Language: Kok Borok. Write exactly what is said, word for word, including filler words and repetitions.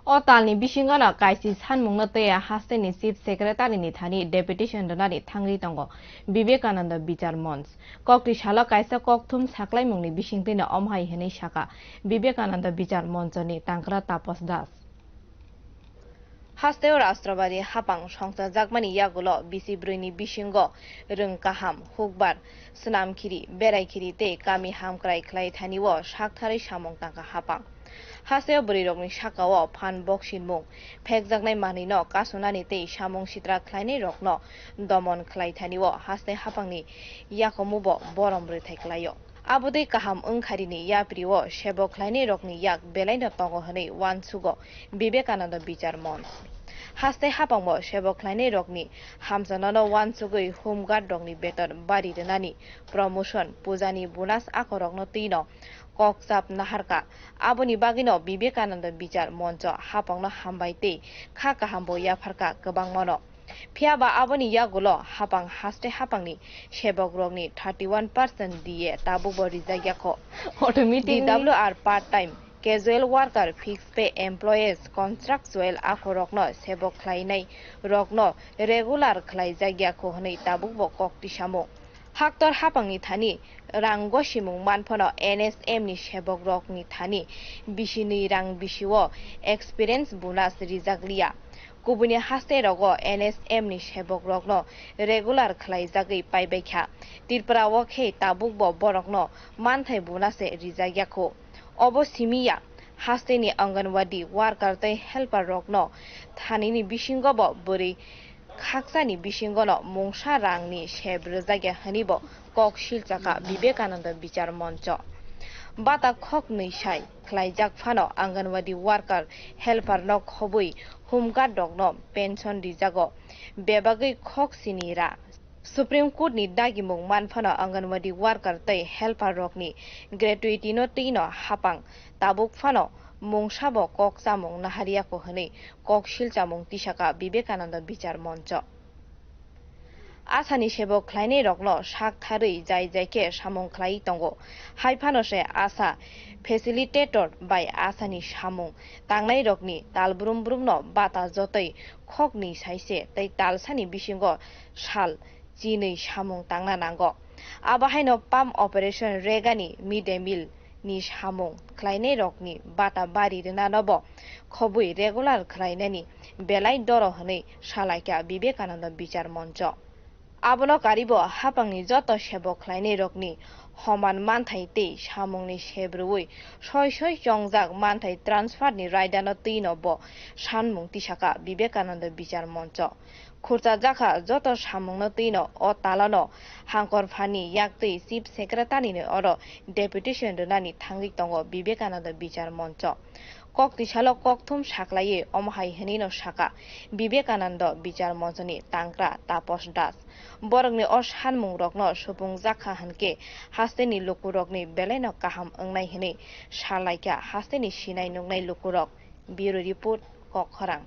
O talni bisingono kaisi sanmungno twiya hasteni Chief Secretary ni thani deputation rwnani thangwi tongo Vivekananda Bichar Monch. Kokti salo kaisa kokthum saklaimungni bisingtwino omhai hwnwi saka Vivekananda Bichar Monchoni tangkra Taposh Das. Hasteo Rashtrabadi hapang songchajakmani yagulo bisi brwini bisingo rwng kaham, hukbar, swnamkhiri, beraikhiri tei kami hamkrai khlai thani o saktharwi samung tangkha hapang. Hasteo bwrwirokni sakao phan boksinmung, phekjaknai manwino kasonani tei samung sitra khlainairokno domon khlai thani o haste hapangni yakomubo borom rwthai klaio. Abotwi kaham wngkharini yaprio sebo khlainairokni yak belaino tongo hwnwi uansugo Vivekananda Bichar Monch. Haste hapangbo sebo khlainairokni hamjaknano uansugwi Home Guard rokni beton bari rwnani, promotion, pujani bonus akorokno twino kokchap naharkha. Aboni bagwino Vivekananda Bichar Moncho hapangno hambai tei kha kahambo yapharkha kwbangmano. Phiya ba aboni yagulo hapang haste hapangni sebokrokni thirty one percent D A tabukbo rijak yakho. Automatic D W R part time, casual worker, fixed pay employees, contractual akhorokno sebok khlainai rokno regular khlaijak yakho hwnwi tabukbo kok tisamung. Haktor hapangni thani rang gosimung manphano N S M ni sebokrokni thani bisinwi rang bisio experience bonus rijak liya. Kubuni haste rogo N S M ni sebok rokno regular khlai jagwi paibai kha. Tripura o khe tabuk bo borokno manthai buna se rijak ya kho. Obo simi ya, haste ni Anganwadi worker tei helper rokno thanini bisingo bo bwrwi khaksani bisingo no mungsa rang ni sep rijak ya hwnwi bo kok silchakha Vivekananda Bichar Moncho. Bata khok nwi sai khlaijak phano Anganwadi worker helper no khobwi Home Guard rokno pension rijago, bebagwi khok sini ra. Supreme Court ni dagimung manphano Anganwadi worker tei helper rokni gratuity no twino hapang, tabuk phano mungsabo kok chamung nahariyako hwnwi kok silchamung tisaka Vivekananda Bichar Moncho. Asani sebok khlainai rokno sak tharwi jai jai khe samung khlai tongo. Hai phano se asa facilitator bai asani samung tangnai rokni tal brum brum no bata jotoi khokni saise tei talsani bisingo sal chinwi samung tangna nango. Abo haino pump operation regani mid day meal ni samung khlainai rokni bata bari rwnano bo khobwi regular khlainani belai doro hwnwi salaikha Vivekananda Bichar Moncho. Abono karibo hapangni joto sebok khlainai rokni homan manthai tei samungni sebrwi soi soi chongjak manthai transfer ni raidano twino bo sanmung tisaka Vivekananda Bichar Moncho. Khurcha jakha joto samungno twino o talano hangkor phani yaktwi Chief Secretary ni oro deputation rwnani thangwi tongo Vivekananda Bichar Moncho. Kok tisalo kokthum saklaiwi omo hai hwnwino saka Vivekananda Bichar Monchoni tangkra Taposh Das. Borokni o sanmungrokno supung jakha hwnkhe hasteni lukurokni belaino kaham wngnai hwnwi salaikha hasteni sinai nuknai lukurok. Bureau Report, Kok Khorang.